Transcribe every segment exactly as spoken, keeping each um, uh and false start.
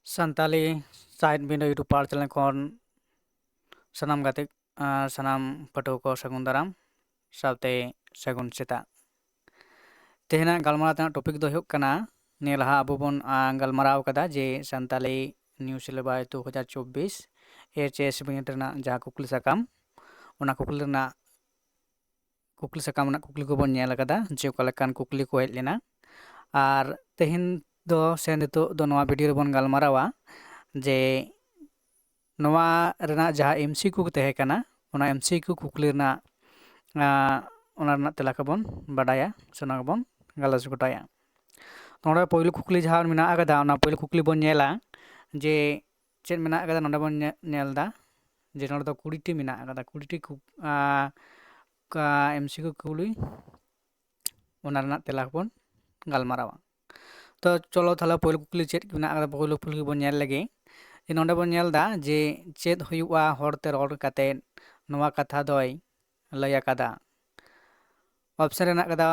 ᱥᱟᱱᱛᱟᱞᱤ ᱥᱟᱶᱦᱮᱫ ᱵᱤᱱᱰᱟᱹ YouTube ᱯᱟᱲ channel ᱠᱷᱚᱱ ᱥᱟᱱᱟᱢ ᱜᱟᱛᱮ, ᱟᱨ ᱥᱟᱱᱟᱢ ᱯᱟᱹᱴᱷᱩᱣᱟᱹ ᱠᱚ ᱥᱟᱹᱜᱩᱱ ᱫᱟᱨᱟᱢ ᱥᱟᱶᱛᱮ ᱥᱟᱹᱜᱩᱱ ᱥᱮᱛᱟᱜ᱾ ᱛᱮᱦᱮᱧᱟᱜ ᱜᱟᱞᱢᱟᱨᱟᱣ ᱛᱮᱱᱟᱜ ᱴᱚᱯᱤᱠ ᱫᱚ ᱦᱩᱭᱩᱜ ᱠᱟᱱᱟ, ᱱᱤᱭᱟᱹ ᱞᱟᱦᱟ ᱟᱵᱚ ᱵᱚᱱ, ᱟᱸ, ᱜᱟᱞᱢᱟᱨᱟᱣ ᱠᱟᱫᱟ ᱡᱮ ᱥᱟᱱᱛᱟᱞᱤ ᱱᱤᱭᱩ ᱥᱤᱞᱮᱵᱟᱥ ᱫᱩ ᱦᱟᱡᱟᱨ ᱪᱚᱵᱵᱤᱥ ᱮᱭᱤᱪ ᱮᱥ ᱵᱤᱱᱤᱰ ᱨᱮᱱᱟᱜ ᱡᱟᱦᱟᱸ ᱠᱩᱠᱞᱤ ᱥᱟᱠᱟᱢ, ᱚᱱᱟ ᱠᱩᱠᱞᱤ ᱨᱮᱱᱟᱜ, ᱠᱩᱠᱞᱤ ᱥᱟᱠᱟᱢ ᱨᱮᱱᱟᱜ ᱠᱩᱠᱞᱤ ᱠᱚᱵᱚᱱ ᱧᱮᱞ ᱟᱠᱟᱫᱟ ᱡᱮ ᱚᱠᱟ ᱞᱮᱠᱟᱱ ᱠᱩᱠᱞᱤ ᱠᱚ ᱦᱮᱡ ᱞᱮᱱᱟ᱾ ᱟᱨ ᱛᱮᱦᱮᱧ ᱫᱚ ᱥᱮ ᱱᱤᱛᱚᱜ ᱫᱚ ᱱᱚᱣᱟ ᱵᱷᱤᱰᱤᱭᱳ ᱨᱮᱵᱚᱱ ᱜᱟᱞᱢᱟᱨᱟᱣᱟ ᱡᱮ ᱱᱚᱣᱟ ᱨᱮᱱᱟᱜ ᱡᱟᱦᱟᱸ ᱮᱢ ᱥᱤ ᱠᱤᱭᱩ ᱛᱟᱦᱮᱸ ᱠᱟᱱᱟ, ᱚᱱᱟ ᱮᱢ ᱥᱤ ᱠᱤᱭᱩ ᱠᱩᱠᱞᱤ ᱨᱮᱱᱟᱜ, ᱟᱸ, ᱚᱱᱟ ᱨᱮᱱᱟᱜ ᱛᱮᱞᱟ ᱠᱚᱵᱚᱱ ᱵᱟᱰᱟᱭᱟ ᱥᱮ ᱚᱱᱟ ᱜᱮᱵᱚᱱ ᱜᱟᱞᱚᱪ ᱜᱚᱴᱟᱭᱟ᱾ ᱱᱚᱰᱮ ᱯᱳᱭᱞᱳ ᱠᱩᱠᱞᱤ ᱡᱟᱦᱟᱸ ᱢᱮᱱᱟᱜ ᱟᱠᱟᱫᱟ, ᱚᱱᱟ ᱯᱳᱭᱞᱳ ᱠᱩᱠᱞᱤ ᱵᱚᱱ ᱧᱮᱞᱟ ᱡᱮ ᱪᱮᱫ ᱢᱮᱱᱟᱜ ᱟᱠᱟᱫᱟ᱾ ᱱᱚᱰᱮ ᱵᱚᱱ ᱧᱮ-, ᱧᱮᱞ ᱮᱫᱟ ᱡᱮ ᱱᱚᱰᱮ ᱫᱚ ᱠᱩᱲᱤᱴᱤ ᱢᱮᱱᱟᱜ ᱟᱠᱟᱫᱟ, ᱠᱩᱲᱤᱴᱤ ᱠᱩ-, ᱟᱸ, ᱠᱟ-, ᱮᱢ ᱥᱤ ᱠᱤᱭᱩ ᱠᱩᱠᱞᱤ, ᱚᱱᱟ ᱨᱮᱱᱟᱜ ᱛᱮᱞᱟ ᱠᱚᱵᱚᱱ ᱜᱟᱞᱢᱟᱨᱟᱣᱟ᱾ ᱛᱚ ᱪᱚᱞᱚ ᱛᱟᱦᱚᱞᱮ ᱯᱳᱭᱞᱳ ᱠᱩᱠᱞᱤ ᱪᱮᱫ ᱢᱮᱱᱟᱜ ᱟᱠᱟᱫᱟ, ᱯᱳᱭᱞᱳ ᱠᱩᱠᱞᱤ ᱵᱚᱱ ᱧᱮᱞ ᱞᱮᱜᱮ᱾ ᱡᱮ ᱱᱚᱰᱮ ᱵᱚᱱ ᱧᱮᱞ ᱮᱫᱟ ᱡᱮ ᱪᱮᱫ ᱦᱩᱭᱩᱜᱼᱟ ᱦᱚᱲᱛᱮ ᱨᱚᱲ ᱠᱟᱛᱮ ᱱᱚᱣᱟ ᱠᱟᱛᱷᱟ ᱫᱚᱭ ᱞᱟᱹᱭ ᱟᱠᱟᱫᱟ᱾ ᱚᱯᱥᱮᱱ ᱨᱮᱱᱟᱜ ᱠᱟᱫᱟ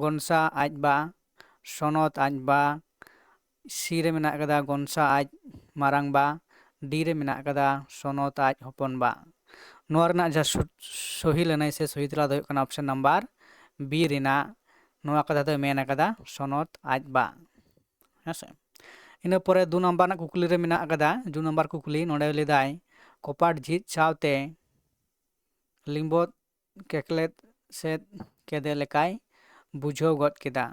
ᱜᱚᱱᱥᱟ ᱟᱡ ᱵᱟ, ᱥᱚᱱᱚᱛ ᱟᱡ ᱵᱟ, ᱥᱤ ᱨᱮ ᱢᱮᱱᱟᱜ ᱟᱠᱟᱫᱟ ᱜᱚᱱᱥᱟ ᱟᱡ ᱢᱟᱨᱟᱝ ᱵᱟ, ᱰᱤ ᱨᱮ ᱢᱮᱱᱟᱜ ᱟᱠᱟᱫᱟ ᱥᱚᱱᱚᱛ ᱟᱡ ᱦᱚᱯᱚᱱ ᱵᱟ᱾ ᱱᱚᱣᱟ ᱨᱮᱱᱟᱜ ᱡᱟᱦᱟᱸ ᱥᱩ-, ᱥᱚᱦᱤ ᱞᱟᱹᱱᱟᱹᱭ ᱥᱮ ᱥᱚᱦᱤ ᱛᱮᱞᱟ ᱫᱚ ᱦᱩᱭᱩᱜ ᱠᱟᱱᱟ ᱚᱯᱥᱮᱱ ᱱᱟᱢᱵᱟᱨ ᱵᱤ ᱨᱮᱱᱟᱜ, ᱱᱚᱣᱟ ᱠᱟᱛᱷᱟ ᱫᱚᱭ ᱢᱮᱱ ᱟᱠᱟᱫᱟ ᱥᱚᱱᱚᱛ ᱟᱡ ᱵᱟ᱾ ᱦᱮᱸ ᱥᱮ? ᱤᱱᱟᱹ ᱯᱚᱨᱮ ᱫᱩ ᱱᱟᱢᱵᱟᱨ ᱨᱮᱱᱟᱜ ᱠᱩᱠᱞᱤ ᱨᱮ ᱢᱮᱱᱟᱜ ᱟᱠᱟᱫᱟ, ᱫᱩ ᱱᱟᱢᱵᱟᱨ ᱠᱩᱠᱞᱤ ᱱᱚᱰᱮ ᱞᱟᱹᱭᱫᱟᱭ, ᱠᱚᱯᱟᱴ ᱡᱷᱤᱡ ᱥᱟᱶᱛᱮ ᱞᱤᱢᱵᱚᱫ ᱠᱮᱠᱞᱮᱫ ᱥᱮᱫ ᱠᱮᱫᱮ ᱞᱮᱠᱟᱭ ᱵᱩᱡᱷᱟᱹᱣ ᱜᱚᱫ ᱠᱮᱫᱟ᱾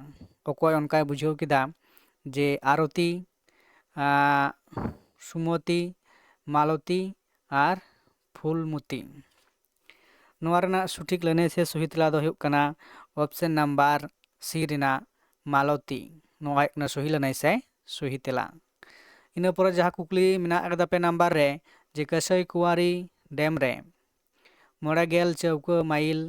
ᱚᱠᱚᱭ ᱚᱱᱠᱟᱭ ᱵᱩᱡᱷᱟᱹᱣ ᱠᱮᱫᱟ ᱡᱮ ᱟᱨᱚᱛᱤ, ᱟᱸ, ᱥᱩᱢᱚᱛᱤ, ᱢᱟᱞᱚᱛᱤ ᱟᱨ ᱯᱷᱩᱞᱢᱩᱛᱤ? ᱱᱚᱣᱟ ᱨᱮᱱᱟᱜ ᱥᱚᱴᱷᱤᱠ ᱞᱟᱹᱱᱟᱹᱭ ᱥᱮ ᱥᱚᱦᱤ ᱛᱮᱞᱟ ᱫᱚ ᱦᱩᱭᱩᱜ ᱠᱟᱱᱟ ᱚᱯᱥᱮᱱ ᱱᱟᱢᱵᱟᱨ ᱥᱤ ᱨᱮᱱᱟᱜ ᱢᱟᱞᱚᱛᱤ᱾ ᱱᱚᱣᱟ ᱦᱩᱭᱩᱜ ᱠᱟᱱᱟ ᱥᱚᱦᱤ ᱞᱟᱹᱱᱟᱹᱭ ᱥᱮ ᱥᱚᱦᱤ ᱛᱮᱞᱟ᱾ ᱤᱱᱟᱹ ᱯᱚᱨᱮ ᱡᱟᱦᱟᱸ ᱠᱩᱠᱞᱤ ᱢᱮᱱᱟᱜ ᱟᱠᱟᱫᱟ ᱯᱮ ᱱᱟᱢᱵᱟᱨ ᱨᱮ, ᱡᱮ ᱠᱟᱹᱥᱟᱹᱭ ᱠᱩᱣᱟᱨᱤ ᱰᱮᱢ ᱨᱮ ᱢᱚᱬᱮ ᱜᱮᱞ ᱪᱟᱹᱣᱠᱟᱹ ᱢᱟᱭᱤᱞ,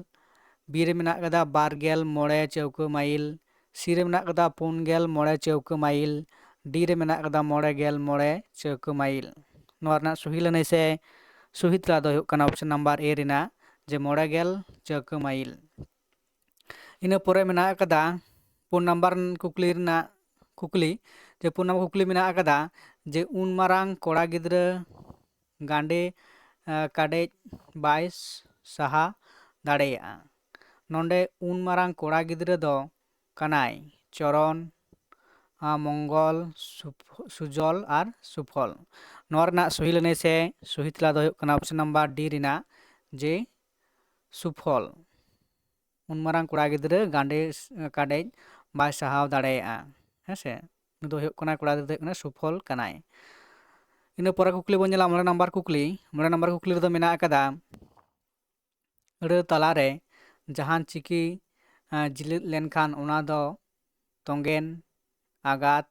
ᱵᱤ ᱨᱮ ᱢᱮᱱᱟᱜ ᱟᱠᱟᱫᱟ ᱵᱟᱨ ᱜᱮᱞ ᱢᱚᱬᱮ ᱪᱟᱹᱣᱠᱟᱹ ᱢᱟᱭᱤᱞ, ᱥᱤ ᱨᱮ ᱢᱮᱱᱟᱜ ᱟᱠᱟᱫᱟ ᱯᱩᱱ ᱜᱮᱞ ᱢᱚᱬᱮ ᱪᱟᱹᱣᱠᱟᱹ ᱢᱟᱭᱤᱞ, ᱰᱤ ᱨᱮ ᱢᱮᱱᱟᱜ ᱟᱠᱟᱫᱟ ᱢᱚᱬᱮ ᱜᱮᱞ ᱢᱚᱬᱮ ᱪᱟᱹᱣᱠᱟᱹ ᱢᱟᱭᱤᱞ᱾ ᱱᱚᱣᱟ ᱨᱮᱱᱟᱜ ᱥᱚᱦᱤ ᱞᱟᱹᱱᱟᱹᱭ ᱥᱮ ᱥᱚᱦᱤ ᱛᱮᱞᱟ ᱫᱚ ᱦᱩᱭᱩᱜ ᱠᱟᱱᱟ ᱚᱯᱥᱮᱱ ᱱᱟᱢᱵᱟᱨ ᱮ ᱨᱮᱱᱟᱜ, ᱡᱮ ᱢᱚᱬᱮ ᱜᱮᱞ ᱪᱟᱹᱣᱠᱟᱹ ᱢᱟᱭᱤᱞ᱾ ᱤᱱᱟᱹ ᱯᱚᱨᱮ ᱢᱮᱱᱟᱜ ᱟᱠᱟᱫᱟ ᱯᱩᱱ ᱱᱟᱢᱵᱟᱨ ᱠᱩᱠᱞᱤ ᱨᱮᱱᱟᱜ ᱠᱩᱠᱞᱤ, ᱡᱮ ᱯᱩᱱ ᱱᱚᱢᱵᱚᱨ ᱠᱩᱠᱞᱤ ᱢᱮᱱᱟᱜ ᱟᱠᱟᱫᱟ, ᱡᱮ ᱩᱱ ᱢᱟᱨᱟᱝ ᱠᱚᱲᱟ ᱜᱤᱫᱽᱨᱟᱹ ᱜᱟᱸᱰᱮ ᱠᱟᱰᱮᱡ ᱵᱟᱭ ᱥᱟᱦᱟ ᱫᱟᱲᱮᱭᱟᱜᱼᱟ᱾ ᱱᱚᱰᱮ ᱩᱱ ᱢᱟᱨᱟᱝ ᱠᱚᱲᱟ ᱜᱤᱫᱽᱨᱟᱹ ᱫᱚ ᱠᱟᱱᱟᱭ ᱪᱚᱨᱚᱱ, ᱢᱚᱝᱜᱚᱞ, ᱥᱩᱡᱚᱞ ᱟᱨ ᱥᱩᱯᱷᱚᱞ᱾ ᱱᱚᱣᱟ ᱨᱮᱱᱟᱜ ᱥᱚᱦᱤ ᱞᱟᱹᱱᱟᱹᱭ ᱥᱮ ᱥᱚᱦᱤ ᱛᱮᱞᱟ ᱫᱚ ᱦᱩᱭᱩᱜ ᱠᱟᱱᱟ ᱚᱯᱥᱮᱱ ᱱᱟᱢᱵᱟᱨ ᱰᱤ ᱨᱮᱱᱟᱜ, ᱡᱮ ᱥᱩᱯᱷᱚᱞ᱾ ᱩᱱ ᱢᱟᱨᱟᱝ ᱠᱚᱲᱟ ᱜᱤᱫᱽᱨᱟᱹ ᱜᱟᱸᱰᱮ ᱠᱟᱰᱮᱡ ᱵᱟᱭ ᱥᱟᱦᱟᱣ ᱫᱟᱲᱮᱭᱟᱜᱼᱟ᱾ ᱦᱮᱸ ᱥᱮ, ᱩᱱᱤ ᱫᱚ ᱦᱩᱭᱩᱜ ᱠᱟᱱᱟ, ᱠᱚᱲᱟ ᱜᱤᱫᱽᱨᱟᱹ ᱫᱚ ᱦᱩᱭᱩᱜ ᱠᱟᱱᱟ ᱥᱩᱯᱷᱚᱞ ᱠᱟᱱᱟᱭ᱾ ᱤᱱᱟᱹ ᱯᱚᱨᱮ ᱠᱩᱠᱞᱤ ᱵᱚᱱ ᱧᱮᱞᱟ, ᱢᱚᱬᱮ ᱱᱟᱢᱵᱟᱨ ᱠᱩᱠᱞᱤ᱾ ᱢᱚᱬᱮ ᱱᱟᱢᱵᱟᱨ ᱠᱩᱠᱞᱤ ᱨᱮᱫᱚ ᱢᱮᱱᱟᱜ ᱟᱠᱟᱫᱟ, ᱟᱹᱲᱟᱹ ᱛᱟᱞᱟᱨᱮ ᱡᱟᱦᱟᱱ ᱪᱤᱠᱤ ᱡᱤᱞᱤᱫ ᱞᱮᱱᱠᱷᱟᱱ ᱚᱱᱟ ᱫᱚ ᱛᱚᱸᱜᱮᱱ, ᱟᱜᱟᱛ,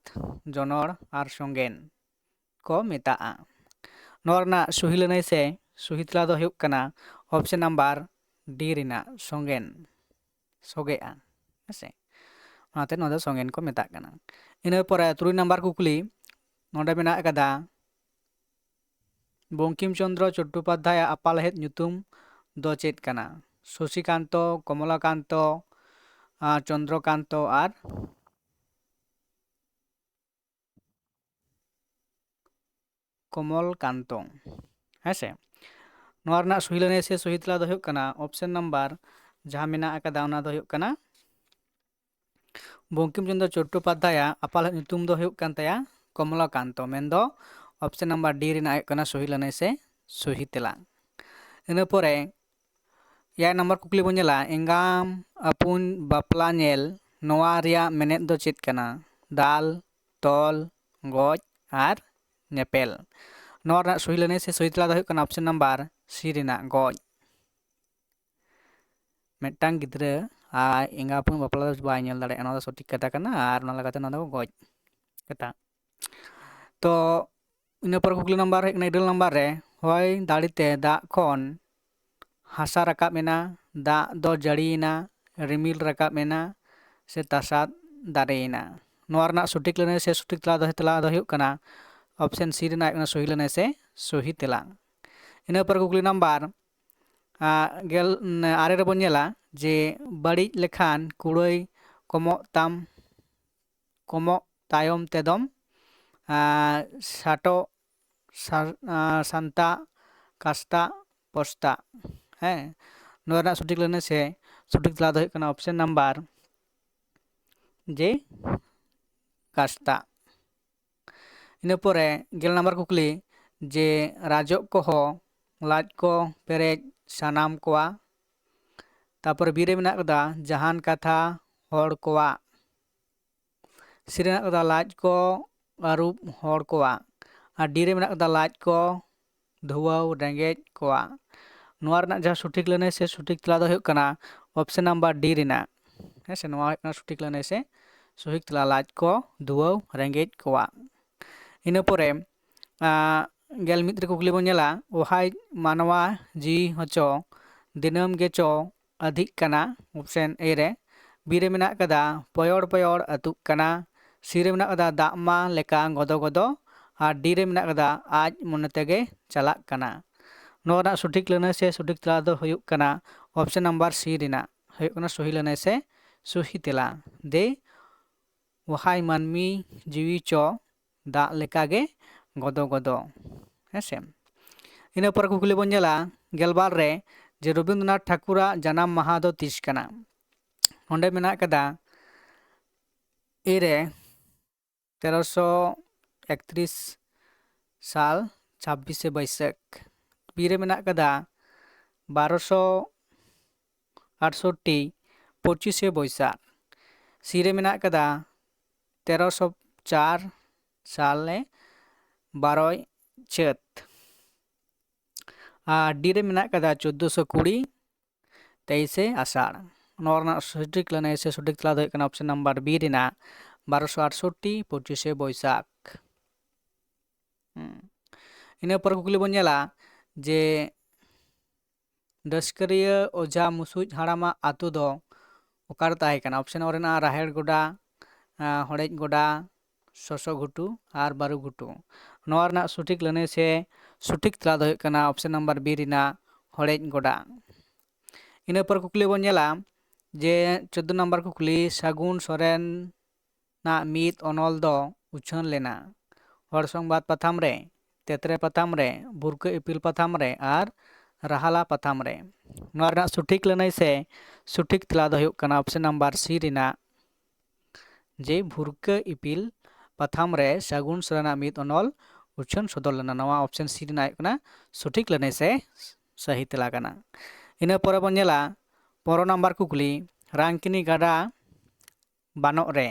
ᱡᱚᱱᱚᱲ ᱟᱨ ᱥᱚᱸᱜᱮᱱ ᱠᱚ ᱢᱮᱛᱟᱜᱼᱟ᱾ ᱱᱚᱣᱟ ᱨᱮᱱᱟᱜ ᱥᱚᱦᱤ ᱞᱟᱹᱱᱟᱹᱭ ᱥᱮ ᱥᱚᱦᱤ ᱛᱮᱞᱟ ᱫᱚ ᱦᱩᱭᱩᱜ ᱠᱟᱱᱟ ᱚᱯᱥᱮᱱ ᱱᱟᱢᱵᱟᱨ ᱰᱤ ᱨᱮᱱᱟᱜ ᱥᱚᱸᱜᱮᱱ, ᱥᱚᱜᱮᱜᱼᱟ᱾ ᱦᱮᱸᱥᱮ, ᱚᱱᱟᱛᱮ ᱱᱚᱣᱟ ᱫᱚ ᱥᱚᱸᱜᱮᱱ ᱠᱚ ᱢᱮᱛᱟᱜ ᱠᱟᱱᱟ᱾ ᱤᱱᱟᱹ ᱯᱚᱨᱮ ᱛᱩᱨᱩᱭ ᱱᱟᱢᱵᱟᱨ ᱠᱩᱠᱞᱤ ᱱᱚᱰᱮ ᱢᱮᱱᱟᱜ ᱟᱠᱟᱫᱟ, ᱵᱚᱝᱠᱤᱢ ᱪᱚᱸᱫᱽᱨᱚ ᱪᱚᱴᱴᱳᱯᱟᱫᱽᱫᱷᱟᱭᱟᱜ ᱟᱯᱟᱞᱟᱦᱮᱫ ᱧᱩᱛᱩᱢ ᱫᱚ ᱪᱮᱫ ᱠᱟᱱᱟ? ᱥᱚᱥᱤᱠᱟᱱᱛᱚ, ᱠᱚᱢᱚᱞᱟᱠᱟᱱᱛᱚ, ᱪᱚᱱᱫᱨᱚᱠᱟᱱᱛᱚ ᱟᱨ ᱠᱚᱢᱚᱞ ᱠᱟᱱᱛᱚ᱾ ᱦᱮᱸ ᱥᱮ, ᱱᱚᱣᱟ ᱨᱮᱱᱟᱜ ᱥᱚᱦᱤ ᱞᱟᱹᱱᱟᱹᱭ ᱥᱮ ᱥᱚᱦᱤ ᱛᱮᱞᱟ ᱫᱚ ᱦᱩᱭᱩᱜ ᱠᱟᱱᱟ ᱚᱯᱥᱮᱱ ᱱᱟᱢᱵᱟᱨ ᱡᱟᱦᱟᱸ ᱢᱮᱱᱟᱜ ᱟᱠᱟᱫᱟ, ᱚᱱᱟ ᱫᱚ ᱦᱩᱭᱩᱜ ᱠᱟᱱᱟ ᱵᱚᱝᱠᱤᱢ ᱪᱚᱸᱫᱽᱨᱚ ᱪᱚᱴᱴᱳᱯᱟᱫᱽᱫᱷᱟᱭᱟᱜ ᱟᱯᱟᱞ ᱧᱩᱛᱩᱢ ᱫᱚ ᱦᱩᱭᱩᱜ ᱠᱟᱱ ᱛᱟᱭᱟ ᱠᱚᱢᱚᱞᱟ ᱠᱟᱱᱛᱚ᱾ ᱢᱮᱱᱫᱚ ᱚᱯᱥᱮᱱ ᱱᱟᱢᱵᱟᱨ ᱰᱤ ᱨᱮᱱᱟᱜ ᱦᱩᱭᱩᱜ ᱠᱟᱱᱟ ᱥᱚᱦᱤ ᱞᱟᱹᱱᱟᱹᱭ ᱥᱮ ᱥᱚᱦᱤ ᱛᱮᱞᱟ᱾ ᱤᱱᱟᱹ ᱯᱚᱨᱮ ᱮᱭᱟᱭ ᱱᱟᱢᱵᱟᱨ ᱠᱩᱠᱞᱤ ᱵᱚᱱ ᱧᱮᱞᱟ, ᱮᱸᱜᱟᱢ ᱟᱹᱯᱩᱧ ᱵᱟᱯᱞᱟ ᱧᱮᱞ, ᱱᱚᱣᱟ ᱨᱮᱭᱟᱜ ᱢᱮᱱᱮᱫ ᱫᱚ ᱪᱮᱫ ᱠᱟᱱᱟ? ᱫᱟᱞ, ᱛᱚᱞ, ᱜᱚᱡ ᱟᱨ ᱧᱮᱯᱮᱞ᱾ ᱱᱚᱣᱟ ᱨᱮᱱᱟᱜ ᱥᱚᱦᱤ ᱞᱟᱹᱱᱟᱹᱭ ᱥᱮ ᱥᱚᱦᱤ ᱛᱮᱞᱟ ᱫᱚ ᱦᱩᱭᱩᱜ ᱠᱟᱱᱟ ᱚᱯᱥᱮᱱ ᱱᱟᱢᱵᱟᱨ ᱥᱤ ᱨᱮᱱᱟᱜ ᱜᱚᱡ᱾ ᱢᱤᱫᱴᱟᱝ ᱜᱤᱫᱽᱨᱟᱹ ᱟᱡ ᱮᱸᱜᱟ ᱟᱹᱯᱩᱧ ᱵᱟᱯᱞᱟ ᱫᱚ ᱵᱟᱭ ᱧᱮᱞ ᱫᱟᱲᱮᱭᱟᱜᱼᱟ, ᱱᱚᱣᱟ ᱫᱚ ᱥᱚᱴᱷᱤᱠ ᱠᱟᱛᱷᱟ ᱠᱟᱱᱟ᱾ ᱟᱨ ᱚᱱᱟ ᱞᱮᱠᱟᱛᱮ ᱱᱚᱣᱟ ᱫᱚ ᱜᱚᱡ ᱠᱟᱛᱷᱟ᱾ ᱛᱚ ᱤᱱᱟᱹ ᱯᱚᱨᱮ ᱠᱩᱠᱞᱤ ᱱᱟᱢᱵᱟᱨ ᱦᱩᱭᱩᱜ ᱠᱟᱱᱟ, ᱤᱨᱟᱹᱞ ᱱᱟᱢᱵᱟᱨ ᱨᱮ, ᱦᱚᱭ ᱫᱟᱲᱮᱛᱮ ᱫᱟᱜ ᱠᱷᱚᱱ ᱦᱟᱥᱟ ᱨᱟᱠᱟᱵ ᱮᱱᱟ, ᱫᱟᱜ ᱫᱚ ᱡᱟᱹᱲᱤᱭᱮᱱᱟ, ᱨᱤᱢᱤᱞ ᱨᱟᱠᱟᱵ ᱮᱱᱟ, ᱥᱮ ᱛᱟᱥᱟᱫ ᱫᱟᱨᱮᱭᱮᱱᱟ? ᱱᱚᱣᱟ ᱨᱮᱱᱟᱜ ᱥᱚᱴᱷᱤᱠ ᱞᱟᱹᱱᱟᱹᱭ ᱥᱮ ᱥᱚᱴᱷᱤᱠ ᱛᱮᱞᱟ ᱫᱚ, ᱛᱮᱞᱟ ᱫᱚ ᱦᱩᱭᱩᱜ ᱠᱟᱱᱟ ᱚᱯᱥᱮᱱ ᱥᱤ ᱨᱮᱱᱟᱜ ᱦᱩᱭᱩᱜ ᱠᱟᱱᱟ ᱥᱚᱦᱤ ᱞᱟᱹᱱᱟᱹᱭ ᱥᱮ ᱥᱚᱦᱤ ᱛᱮᱞᱟ᱾ ᱤᱱᱟᱹ ᱯᱚᱨᱮ ᱠᱩᱠᱞᱤ ᱱᱟᱢᱵᱟᱨ, ᱟᱸ, ᱜᱮᱞ, ᱩᱸ, ᱟᱨᱮ ᱨᱮᱵᱚᱱ ᱧᱮᱞᱟ ᱡᱮ ᱵᱟᱹᱲᱤᱡ ᱞᱮᱠᱷᱟᱱ ᱠᱩᱲᱟᱹᱭ ᱠᱚᱢᱚᱜ ᱛᱟᱢ, ᱠᱚᱢᱚᱜ ᱛᱟᱭᱚᱢ ᱛᱮᱫᱚᱢ, ᱟᱨ ᱥᱟᱴᱚᱜ, ᱥᱟᱨ-, ᱟᱨ ᱥᱟᱱᱛᱟ, ᱠᱟᱥᱛᱟ, ᱯᱚᱥᱛᱟ᱾ ᱦᱮᱸ, ᱱᱚᱣᱟ ᱨᱮᱱᱟᱜ ᱥᱚᱴᱷᱤᱠ ᱞᱟᱹᱱᱟᱹᱭ ᱥᱮ ᱥᱚᱴᱷᱤᱠ ᱛᱮᱞᱟ ᱫᱚ ᱦᱩᱭᱩᱜ ᱠᱟᱱᱟ option number ᱡᱮ, ᱠᱟᱥᱛᱟ᱾ ᱤᱱᱟᱹ ᱯᱚᱨᱮ ᱜᱮᱞ ᱱᱟᱢᱵᱟᱨ ᱠᱩᱠᱞᱤ, ᱡᱮ ᱨᱟᱡᱚᱜ ᱠᱚᱦᱚᱸ ᱞᱟᱡ ᱠᱚ ᱯᱮᱨᱮᱡ ᱥᱟᱱᱟᱢ ᱠᱚᱣᱟ᱾ ᱛᱟᱯᱚᱨᱮ ᱵᱤ ᱨᱮ ᱢᱮᱱᱟᱜ ᱠᱟᱫᱟ ᱡᱟᱦᱟᱱ ᱠᱟᱛᱷᱟ ᱦᱚᱲ ᱠᱚᱣᱟᱜ᱾ ᱥᱤ ᱨᱮ ᱢᱮᱱᱟᱜ ᱠᱟᱫᱟ ᱞᱟᱡ ᱠᱚ ᱟᱹᱨᱩᱵ ᱦᱚᱲ ᱠᱚᱣᱟᱜ᱾ ᱟᱨ ᱰᱤ ᱨᱮ ᱢᱮᱱᱟᱜ ᱠᱟᱫᱟ ᱞᱟᱡ ᱠᱚ ᱫᱷᱩᱣᱟᱹᱣ ᱨᱮᱸᱜᱮᱡ ᱠᱚᱣᱟᱜ᱾ ᱱᱚᱣᱟ ᱨᱮᱱᱟᱜ ᱡᱟᱦᱟᱸ ᱥᱚᱴᱷᱤᱠ ᱞᱟᱹᱱᱟᱹᱭ ᱥᱮ ᱥᱚᱴᱷᱤᱠ ᱛᱮᱞᱟ ᱫᱚ ᱦᱩᱭᱩᱜ ᱠᱟᱱᱟ option number D ᱨᱮᱱᱟᱜ᱾ ᱦᱮᱸ ᱥᱮ, ᱱᱚᱣᱟ ᱦᱩᱭᱩᱜ ᱠᱟᱱᱟ ᱥᱚᱴᱷᱤᱠ ᱞᱟᱹᱱᱟᱹᱭ ᱥᱮ ᱥᱚᱴᱷᱤᱠ ᱛᱮᱞᱟ, ᱞᱟᱡ ᱠᱚ ᱫᱷᱩᱣᱟᱹᱣ ᱨᱮᱸᱜᱮᱡ ᱠᱚᱣᱟᱜ᱾ ᱤᱱᱟᱹ ᱯᱚᱨᱮ, ᱟᱸ, ᱜᱮᱞ ᱢᱤᱫ ᱨᱮ ᱠᱩᱠᱞᱤ ᱵᱚᱱ ᱧᱮᱞᱟ, ᱚᱦᱟᱭ ᱢᱟᱱᱣᱟ ᱡᱤᱣᱤ ᱦᱚᱪᱚ ᱫᱤᱱᱟᱹᱢ ᱜᱮᱪᱚ ᱟᱹᱫᱷᱤᱜ ᱠᱟᱱᱟ, option A ᱨᱮ᱾ ᱵᱤ ᱨᱮ ᱢᱮᱱᱟᱜ ᱠᱟᱫᱟ ᱯᱚᱭᱚᱲ ᱯᱚᱭᱚᱲ ᱟᱹᱛᱩᱜ ᱠᱟᱱᱟ᱾ ᱥᱤ ᱨᱮ ᱢᱮᱱᱟᱜ ᱠᱟᱫᱟ ᱫᱟᱜ ᱢᱟ ᱞᱮᱠᱟ ᱜᱚᱫᱚ ᱜᱚᱫᱚ᱾ ᱟᱨ ᱰᱤ ᱨᱮ ᱢᱮᱱᱟᱜ ᱠᱟᱫᱟ ᱟᱡ ᱢᱚᱱᱮ ᱛᱮᱜᱮ ᱪᱟᱞᱟᱜ ᱠᱟᱱᱟ᱾ ᱱᱚᱣᱟ ᱨᱮᱱᱟᱜ ᱥᱚᱴᱷᱤᱠ ᱞᱟᱹᱱᱟᱹᱭ ᱥᱮ ᱥᱚᱴᱷᱤᱠ ᱛᱮᱞᱟ ᱫᱚ ᱦᱩᱭᱩᱜ ᱠᱟᱱᱟ option number C ᱨᱮᱱᱟᱜ, ᱦᱩᱭᱩᱜ ᱠᱟᱱᱟ ᱥᱚᱦᱤ ᱞᱟᱹᱱᱟᱹᱭ ᱥᱮ ᱥᱚᱦᱤ ᱛᱮᱞᱟ᱾ ᱫᱮ ᱚᱦᱟᱭ ᱢᱟᱹᱱᱢᱤ ᱡᱤᱣᱤ ᱪᱚ ᱫᱟᱜ ᱞᱮᱠᱟᱜᱮ ᱜᱚᱫᱚ ᱜᱚᱫᱚ᱾ ᱦᱮᱸ ᱥᱮ? ᱤᱱᱟᱹ ᱯᱚᱨᱮ ᱠᱩᱠᱞᱤ ᱵᱚᱱ ᱧᱮᱞᱟ ᱜᱮᱞᱵᱟᱨ ᱨᱮ, ᱡᱮ ᱨᱚᱵᱤᱱᱫᱨᱚᱱᱟᱛᱷ ᱴᱷᱟᱹᱠᱩᱨᱟᱜ ᱡᱟᱱᱟᱢ ᱢᱟᱦᱟ ᱫᱚ ᱛᱤᱥ ᱠᱟᱱᱟ? ᱚᱸᱰᱮ ᱢᱮᱱᱟᱜ ᱠᱟᱫᱟ A ᱨᱮ ᱛᱮᱨᱚᱥᱚ ᱮᱠᱛᱨᱤᱥ ᱥᱟᱞ ᱪᱷᱟᱵᱵᱤᱥᱮ ᱵᱟᱹᱭᱥᱟᱹᱠᱷ᱾ ᱵᱤ ᱨᱮ ᱢᱮᱱᱟᱜ ᱠᱟᱫᱟ ᱵᱟᱨᱚᱥᱚ ᱟᱴᱥᱚᱴᱴᱤ ᱯᱚᱸᱪᱤᱥᱮ ᱵᱟᱹᱭᱥᱟᱹᱠᱷ᱾ ᱥᱤ ᱨᱮ ᱢᱮᱱᱟᱜ ᱠᱟᱫᱟ ᱛᱮᱨᱚᱥᱚ ᱪᱟᱨ ᱥᱟᱞ ᱨᱮ ᱵᱟᱨᱚᱭ ᱪᱟᱹᱛ᱾ ᱟᱨ ᱰᱤ ᱨᱮ ᱢᱮᱱᱟᱜ ᱠᱟᱫᱟ ᱪᱳᱫᱽᱫᱳᱥᱚ ᱠᱩᱲᱤ ᱛᱮᱭᱤᱥᱮ ᱟᱥᱟᱲ᱾ ᱱᱚᱣᱟ ᱨᱮᱱᱟᱜ ᱥᱚᱴᱷᱤᱠ ᱞᱟᱹᱱᱟᱹᱭ ᱥᱮ ᱥᱚᱴᱷᱤᱠ ᱛᱮᱞᱟ ᱫᱚ ᱦᱩᱭᱩᱜ ᱠᱟᱱᱟ option number B ᱨᱮᱱᱟᱜ ᱵᱟᱨᱚᱥᱚ ᱟᱴᱥᱚᱴᱴᱤ ᱯᱚᱸᱪᱤᱥᱮ ᱵᱟᱹᱭᱥᱟᱹᱠᱷ᱾ ᱦᱩᱸ᱾ ᱤᱱᱟᱹ ᱯᱚᱨᱮ ᱠᱩᱠᱞᱤ ᱵᱚᱱ ᱧᱮᱞᱟ ᱡᱮ ᱰᱟᱹᱥᱠᱟᱹᱨᱤᱭᱟᱹ ᱚᱡᱷᱟ ᱢᱩᱥᱩᱡ ᱦᱟᱲᱟᱢᱟᱜ ᱟᱹᱛᱩ ᱫᱚ ᱚᱠᱟᱨᱮ ᱛᱟᱦᱮᱸ ᱠᱟᱱᱟ? option ᱚ ᱨᱮᱱᱟᱜ ᱨᱟᱦᱮᱲ ᱜᱚᱰᱟ, ᱟᱸ, ᱦᱚᱲᱮᱡ ᱜᱚᱰᱟ, ᱥᱚᱥᱚ ᱜᱷᱩᱴᱩ ᱟᱨ ᱵᱟᱹᱨᱩ ᱜᱷᱩᱴᱩ᱾ ᱱᱚᱣᱟ ᱨᱮᱱᱟᱜ ᱥᱚᱴᱷᱤᱠ ᱞᱟᱹᱱᱟᱹᱭ ᱥᱮ ᱥᱚᱴᱷᱤᱠ ᱛᱮᱞᱟ ᱫᱚ ᱦᱩᱭᱩᱜ ᱠᱟᱱᱟ option number B ᱨᱮᱱᱟᱜ ᱦᱚᱲᱮᱡ ᱜᱚᱰᱟ᱾ ᱤᱱᱟᱹ ᱯᱚᱨ ᱠᱩᱠᱞᱤ ᱵᱚᱱ ᱧᱮᱞᱟ ᱡᱮ ᱪᱳᱫᱽᱫᱳ ᱱᱟᱢᱵᱟᱨ ᱠᱩᱠᱞᱤ, ᱥᱟᱹᱜᱩᱱ ᱥᱚᱨᱮᱱ ᱨᱮᱱᱟᱜ ᱢᱤᱫ ᱚᱱᱚᱞ ᱫᱚ ᱩᱪᱷᱟᱹᱱ ᱞᱮᱱᱟ? ᱦᱚᱲ ᱥᱚᱝᱵᱟᱫ ᱯᱟᱛᱷᱟᱢ ᱨᱮ, ᱛᱮᱛᱨᱮ ᱯᱟᱛᱷᱟᱢ ᱨᱮ, ᱵᱷᱩᱨᱠᱟᱹ ᱤᱯᱤᱞ ᱯᱟᱛᱷᱟᱢ ᱨᱮ ᱟᱨ ᱨᱟᱦᱟᱞᱟ ᱯᱟᱛᱷᱟᱢ ᱨᱮ᱾ ᱱᱚᱣᱟ ᱨᱮᱱᱟᱜ ᱥᱚᱴᱷᱤᱠ ᱞᱟᱹᱱᱟᱹᱭ ᱥᱮ ᱥᱚᱴᱷᱤᱠ ᱛᱮᱞᱟ ᱫᱚ ᱦᱩᱭᱩᱜ ᱠᱟᱱᱟ ᱚᱯᱥᱮᱱ ᱱᱟᱢᱵᱟᱨ ᱥᱤ ᱨᱮᱱᱟᱜ, ᱡᱮ ᱵᱷᱩᱨᱠᱟᱹ ᱤᱯᱤᱞ ᱯᱟᱛᱷᱟᱢ ᱨᱮ ᱥᱟᱹᱜᱩᱱ ᱥᱚᱨᱮᱱᱟᱜ ᱢᱤᱫ ᱚᱱᱚᱞ ᱩᱪᱷᱟᱹᱱ ᱥᱚᱫᱚᱨ ᱞᱮᱱᱟ᱾ ᱱᱚᱣᱟ ᱚᱯᱥᱮᱱ ᱥᱤ ᱨᱮᱱᱟᱜ ᱦᱩᱭᱩᱜ ᱠᱟᱱᱟ ᱥᱚᱴᱷᱤᱠ ᱞᱟᱹᱱᱟᱹᱭ ᱥᱮ ᱥᱟᱹᱦᱤ ᱛᱮᱞᱟ ᱠᱟᱱᱟ᱾ ᱤᱱᱟᱹ ᱯᱚᱨᱮ ᱵᱚᱱ ᱧᱮᱞᱟ ᱯᱚᱱᱨᱚ ᱱᱟᱢᱵᱟᱨ ᱠᱩᱠᱞᱤ, ᱨᱟᱝᱠᱤᱱᱤ ᱜᱟᱰᱟ ᱵᱟᱱᱚᱜ ᱨᱮ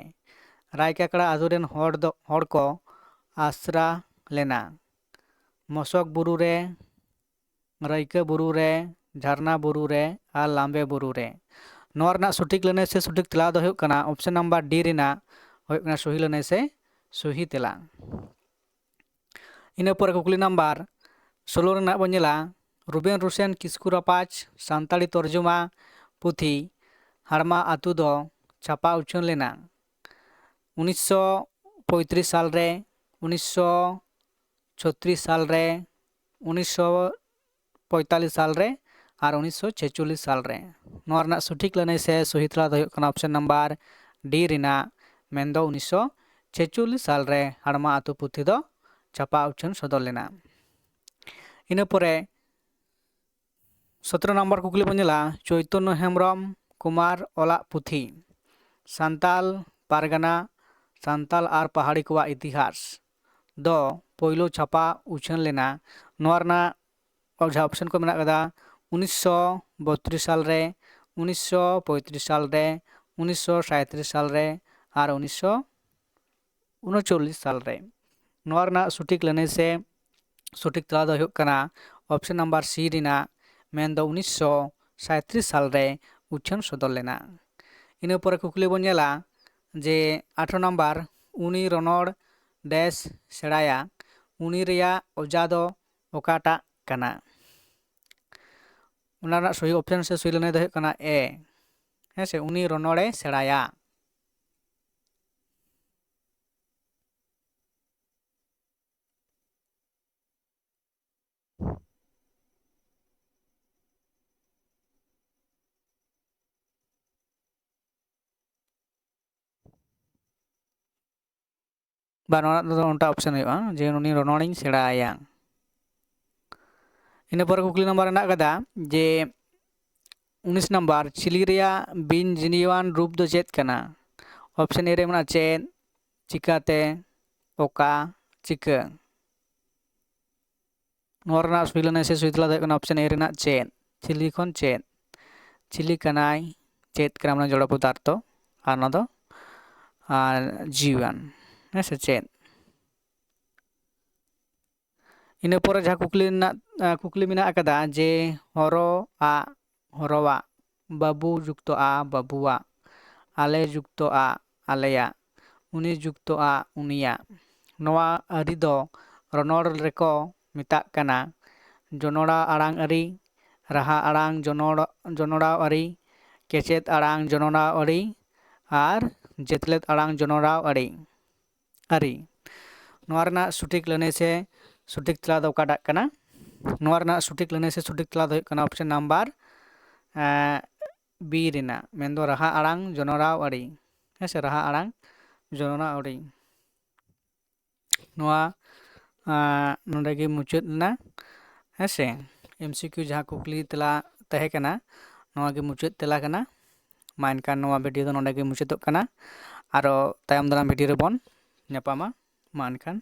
ᱨᱟᱭᱠᱟᱠᱲᱟ ᱟᱹᱛᱩ ᱨᱮᱱ ᱦᱚᱲ ᱫᱚ, ᱦᱚᱲ ᱠᱚ ᱟᱥᱨᱟ ᱞᱮᱱᱟ? ᱢᱚᱥᱚᱠ ᱵᱩᱨᱩ ᱨᱮ, ᱨᱟᱹᱭᱠᱟᱹ ᱵᱩᱨᱩ ᱨᱮ, ᱡᱷᱟᱨᱱᱟ ᱵᱩᱨᱩ ᱨᱮ ᱟᱨ ᱞᱟᱢᱵᱮ ᱵᱩᱨᱩ ᱨᱮ᱾ ᱱᱚᱣᱟ ᱨᱮᱱᱟᱜ ᱥᱚᱴᱷᱤᱠ ᱞᱟᱹᱱᱟᱹᱭ ᱥᱮ ᱥᱚᱴᱷᱤᱠ ᱛᱮᱞᱟ ᱫᱚ ᱦᱩᱭᱩᱜ ᱠᱟᱱᱟ ᱚᱯᱥᱮᱱ ᱱᱟᱢᱵᱟᱨ ᱰᱤ ᱨᱮᱱᱟᱜ ᱦᱩᱭᱩᱜ ᱠᱟᱱᱟ ᱥᱚᱦᱤ ᱞᱟᱹᱱᱟᱹᱭ ᱥᱮ ᱥᱚᱦᱤ ᱛᱮᱞᱟ᱾ ᱤᱱᱟᱹ ᱯᱚᱨᱮ ᱠᱩᱠᱞᱤ ᱱᱟᱢᱵᱟᱨ ᱥᱳᱞᱳ ᱨᱮᱱᱟᱜ ᱵᱚᱱ ᱧᱮᱞᱟ, ᱨᱩᱵᱮᱱ ᱨᱩᱥᱮᱱ ᱠᱤᱥᱠᱩ ᱨᱟᱯᱟᱡᱽ ᱥᱟᱱᱛᱟᱲᱤ ᱛᱚᱨᱡᱚᱢᱟ ᱯᱩᱛᱷᱤ ᱦᱟᱲᱢᱟ ᱟᱹᱛᱩ ᱫᱚ ᱪᱷᱟᱯᱟ ᱩᱪᱷᱟᱹᱱ ᱞᱮᱱᱟ ᱩᱱᱤᱥᱥᱚ ᱯᱚᱸᱭᱛᱨᱤᱥ ᱥᱟᱞ ᱨᱮ, ᱩᱱᱤᱥᱥᱚ ᱪᱷᱚᱛᱨᱤᱥ ᱥᱟᱞ ᱨᱮ, ᱩᱱᱤᱥᱥᱚ ᱯᱚᱸᱭᱛᱟᱞᱞᱤᱥ ᱥᱟᱞ ᱨᱮ ᱟᱨ ᱩᱱᱤᱥᱥᱚ ᱪᱷᱮᱪᱚᱞᱞᱤᱥ ᱥᱟᱞ ᱨᱮ᱾ ᱱᱚᱣᱟ ᱨᱮᱱᱟᱜ ᱥᱚᱴᱷᱤᱠ ᱞᱟᱹᱱᱟᱹᱭ ᱥᱮ ᱥᱚᱦᱤ ᱛᱮᱞᱟ ᱫᱚ ᱦᱩᱭᱩᱜ ᱠᱟᱱᱟ ᱚᱯᱥᱮᱱ ᱱᱟᱢᱵᱟᱨ ᱰᱤ ᱨᱮᱱᱟᱜ, ᱢᱮᱱᱫᱚ ᱩᱱᱤᱥᱥᱚ ᱪᱷᱮᱪᱚᱞᱞᱤᱥ ᱥᱟᱞ ᱨᱮ ᱦᱟᱲᱢᱟ ᱟᱹᱛᱩ ᱯᱩᱛᱷᱤ ᱫᱚ ᱪᱷᱟᱯᱟ ᱩᱪᱷᱟᱹᱱ ᱥᱚᱫᱚᱨ ᱞᱮᱱᱟ᱾ ᱤᱱᱟᱹ ᱯᱚᱨᱮ ᱥᱚᱛᱨᱚ ᱱᱟᱢᱵᱟᱨ ᱠᱩᱠᱞᱤ ᱵᱚᱱ ᱧᱮᱞᱟ, ᱪᱳᱭᱛᱚᱱᱱᱚ ᱦᱮᱢᱵᱨᱚᱢ ᱠᱩᱢᱟᱨ ᱚᱞᱟᱜ ᱯᱩᱛᱷᱤ ᱥᱟᱱᱛᱟᱞ ᱯᱟᱨᱜᱟᱱᱟ, ᱥᱟᱱᱛᱟᱞ ᱟᱨ ᱯᱟᱦᱟᱲᱤ ᱠᱚᱣᱟᱜ ᱤᱛᱤᱦᱟᱥ ᱫᱚ ᱯᱳᱭᱞᱳ ᱪᱷᱟᱯᱟ ᱩᱪᱷᱟᱹᱱ ᱞᱮᱱᱟ᱾ ᱱᱚᱣᱟ ᱨᱮᱱᱟᱜ ᱡᱟᱦᱟᱸ ᱚᱯᱥᱮᱱ ᱠᱚ ᱢᱮᱱᱟᱜ ᱠᱟᱫᱟ, ᱩᱱᱤᱥᱥᱚ ᱵᱚᱛᱨᱤᱥ ᱥᱟᱞ ᱨᱮ, ᱩᱱᱤᱥᱥᱚ ᱯᱚᱸᱭᱛᱨᱤᱥ ᱥᱟᱞ ᱨᱮ, ᱩᱱᱤᱥᱥᱚ ᱥᱟᱸᱭᱛᱨᱤᱥ ᱥᱟᱞ ᱨᱮ ᱟᱨ ᱩᱱᱤᱥᱥᱚ ᱩᱱᱩᱪᱚᱞᱞᱤᱥ ᱥᱟᱞ ᱨᱮ᱾ ᱱᱚᱣᱟ ᱨᱮᱱᱟᱜ ᱥᱚᱴᱷᱤᱠ ᱞᱟᱹᱱᱟᱹᱭ ᱥᱮ ᱥᱚᱴᱷᱤᱠ ᱛᱮᱞᱟ ᱫᱚ ᱦᱩᱭᱩᱜ ᱠᱟᱱᱟ ᱚᱯᱥᱮᱱ ᱱᱟᱢᱵᱟᱨ ᱥᱤ ᱨᱮᱱᱟᱜ, ᱢᱮᱱᱫᱚ ᱩᱱᱤᱥᱥᱚ ᱥᱟᱸᱭᱛᱨᱤᱥ ᱥᱟᱞ ᱨᱮ ᱩᱪᱷᱟᱹᱱ ᱥᱚᱫᱚᱨ ᱞᱮᱱᱟ᱾ ᱤᱱᱟᱹ ᱯᱚᱨᱮ ᱠᱩᱠᱞᱤ ᱵᱚᱱ ᱧᱮᱞᱟ ᱡᱮ ᱟᱴᱷᱨᱚ ᱱᱟᱢᱵᱟᱨ, ᱩᱱᱤ ᱨᱚᱱᱚᱲ ᱰᱮᱥ ᱥᱮᱬᱟᱭᱟ, ᱩᱱᱤ ᱨᱮᱭᱟᱜ ᱚᱡᱟ ᱫᱚ ᱚᱠᱟᱴᱟᱜ ᱠᱟᱱᱟ? ᱚᱱᱟ ᱨᱮᱱᱟᱜ ᱥᱚᱦᱤ ᱚᱯᱥᱮᱱ ᱥᱮ ᱥᱚᱦᱤ ᱞᱟᱹᱱᱟᱹᱭ ᱫᱚ ᱦᱩᱭᱩᱜ ᱠᱟᱱᱟ ᱮ᱾ ᱦᱮᱸ ᱥᱮ, ᱩᱱᱤ ᱨᱚᱱᱚᱲᱮ ᱥᱮᱬᱟᱭᱟ᱾ ᱵᱟ ᱱᱚᱣᱟ ᱨᱮᱱᱟᱜ ᱫᱚ ᱚᱱᱴᱟ ᱚᱯᱥᱮᱱ ᱦᱩᱭᱩᱜᱼᱟ ᱡᱮ ᱩᱱᱤ ᱨᱚᱱᱚᱲᱤᱧ ᱥᱮᱬᱟ ᱟᱭᱟ᱾ ᱤᱱᱟᱹ ᱯᱚᱨᱮ ᱠᱩᱠᱞᱤ ᱱᱟᱢᱵᱟᱨ ᱦᱮᱱᱟᱜ ᱟᱠᱟᱫᱟ ᱡᱮ ᱩᱱᱤᱥ ᱱᱟᱢᱵᱟᱨ, ᱪᱤᱞᱤ ᱨᱮᱭᱟᱜ ᱵᱤᱱ ᱡᱤᱱᱤᱭᱩᱣᱟᱱ ᱨᱩᱯ ᱫᱚ ᱪᱮᱫ ᱠᱟᱱᱟ? ᱚᱯᱥᱮᱱ ᱮ ᱨᱮ ᱢᱮᱱᱟᱜᱼᱟ ᱪᱮᱫ, ᱪᱤᱠᱟᱹᱛᱮ, ᱚᱠᱟ, ᱪᱤᱠᱟᱹ᱾ ᱱᱚᱣᱟ ᱨᱮᱱᱟᱜ ᱥᱩᱭ ᱞᱟᱹᱱᱟᱹᱭ ᱥᱮ ᱥᱩᱭ ᱛᱮᱞᱟ ᱫᱚ ᱦᱩᱭᱩᱜ ᱠᱟᱱᱟ ᱚᱯᱥᱮᱱ ᱮ ᱨᱮᱱᱟᱜ ᱪᱮᱫ, ᱪᱤᱞᱤ ᱠᱷᱚᱱ ᱪᱮᱫ, ᱪᱤᱞᱤ ᱠᱟᱱᱟᱭ, ᱪᱮᱫ ᱠᱟᱱᱟ ᱢᱟᱱᱮ ᱡᱚᱲ ᱯᱚᱫᱟᱨᱛᱷᱚ, ᱟᱨ ᱱᱚᱣᱟ ᱫᱚ ᱟᱨ ᱡᱤᱣᱤᱣᱟᱱ, ᱦᱮᱸ ᱥᱮ ᱪᱮᱫ? ᱤᱱᱟᱹ ᱯᱚᱨᱮ ᱡᱟᱦᱟᱸ ᱠᱩᱠᱞᱤ ᱨᱮᱱᱟᱜ ᱟᱸ, ᱠᱩᱠᱞᱤ ᱢᱮᱱᱟᱜ ᱟᱠᱟᱫᱟ ᱡᱮ ᱦᱚᱨᱚ ᱟᱜ, ᱦᱚᱨᱚᱣᱟᱜ, ᱵᱟᱹᱵᱩ ᱡᱩᱠᱛᱚ ᱟ ᱵᱟᱹᱵᱩᱣᱟᱜ, ᱟᱞᱮ ᱡᱩᱠᱛᱚ ᱟ ᱟᱞᱮᱭᱟᱜ, ᱩᱱᱤ ᱡᱩᱠᱛᱚ ᱟ ᱩᱱᱤᱭᱟᱜ᱾ ᱱᱚᱣᱟ ᱟᱹᱨᱤ ᱫᱚ ᱨᱚᱱᱚᱲ ᱨᱮᱠᱚ ᱢᱮᱛᱟᱜ ᱠᱟᱱᱟ ᱡᱚᱱᱚᱲᱟ ᱟᱲᱟᱝ ᱟᱹᱨᱤ, ᱨᱟᱦᱟ ᱟᱲᱟᱝ ᱡᱚᱱᱚᱲ ᱡᱚᱱᱚᱲᱟᱣ ᱟᱹᱨᱤ, ᱠᱮᱪᱮᱫ ᱟᱲᱟᱝ ᱡᱚᱱᱚᱲᱟᱣ ᱟᱹᱨᱤ ᱟᱨ ᱡᱮᱛᱞᱮᱫ ᱟᱲᱟᱝ ᱡᱚᱱᱚᱲᱟᱣ ᱟᱹᱨᱤ᱾ ᱟᱹᱨᱤ᱾ ᱱᱚᱣᱟ ᱨᱮᱱᱟᱜ ᱥᱚᱴᱷᱤᱠ ᱞᱟᱹᱱᱟᱹᱭ ᱥᱮ ᱥᱚᱴᱷᱤᱠ ᱛᱮᱞᱟ ᱫᱚ ᱚᱠᱟᱴᱟᱜ ᱠᱟᱱᱟ? ᱱᱚᱣᱟ ᱨᱮᱱᱟᱜ ᱥᱚᱴᱷᱤᱠ ᱞᱟᱹᱱᱟᱹᱭ ᱥᱮ ᱥᱚᱴᱷᱤᱠ ᱛᱮᱞᱟ ᱫᱚ ᱦᱩᱭᱩᱜ ᱠᱟᱱᱟ ᱚᱯᱥᱮᱱ ᱱᱟᱢᱵᱟᱨ ᱵᱤ ᱨᱮᱱᱟᱜ, ᱢᱮᱱᱫᱚ ᱨᱟᱦᱟ ᱟᱲᱟᱝ ᱡᱚᱱᱚᱲᱟᱣ ᱟᱹᱨᱤ᱾ ᱦᱮᱸ ᱥᱮ, ᱨᱟᱦᱟ ᱟᱲᱟᱝ ᱡᱚᱱᱚᱲᱟᱣ ᱟᱹᱨᱤ᱾ ᱱᱚᱣᱟ ᱟᱸ, ᱱᱚᱰᱮ ᱜᱮ ᱢᱩᱪᱟᱹᱫ ᱮᱱᱟ᱾ ᱦᱮᱸ ᱥᱮ, ᱮᱢ ᱥᱤ ᱠᱤᱭᱩ ᱡᱟᱦᱟᱸ ᱠᱩᱠᱞᱤ ᱛᱮᱞᱟ ᱛᱟᱦᱮᱸ ᱠᱟᱱᱟ, ᱱᱚᱣᱟ ᱜᱮ ᱢᱩᱪᱟᱹᱫ ᱛᱮᱞᱟ ᱠᱟᱱᱟ᱾ ᱢᱟ ᱮᱱᱠᱷᱟᱱ ᱱᱚᱣᱟ ᱵᱷᱤᱰᱤᱭᱳ ᱫᱚ ᱱᱚᱰᱮ ᱜᱮ ᱢᱩᱪᱟᱹᱫᱚᱜ ᱠᱟᱱᱟ᱾ ᱟᱨᱚ ᱛᱟᱭᱚᱢ ᱫᱟᱨᱟᱢ ᱵᱷᱤᱰᱤᱭᱳ ᱨᱮᱵᱚᱱ ᱧᱟᱯᱟᱢᱟ᱾ ᱢᱟ ᱮᱱᱠᱷᱟᱱ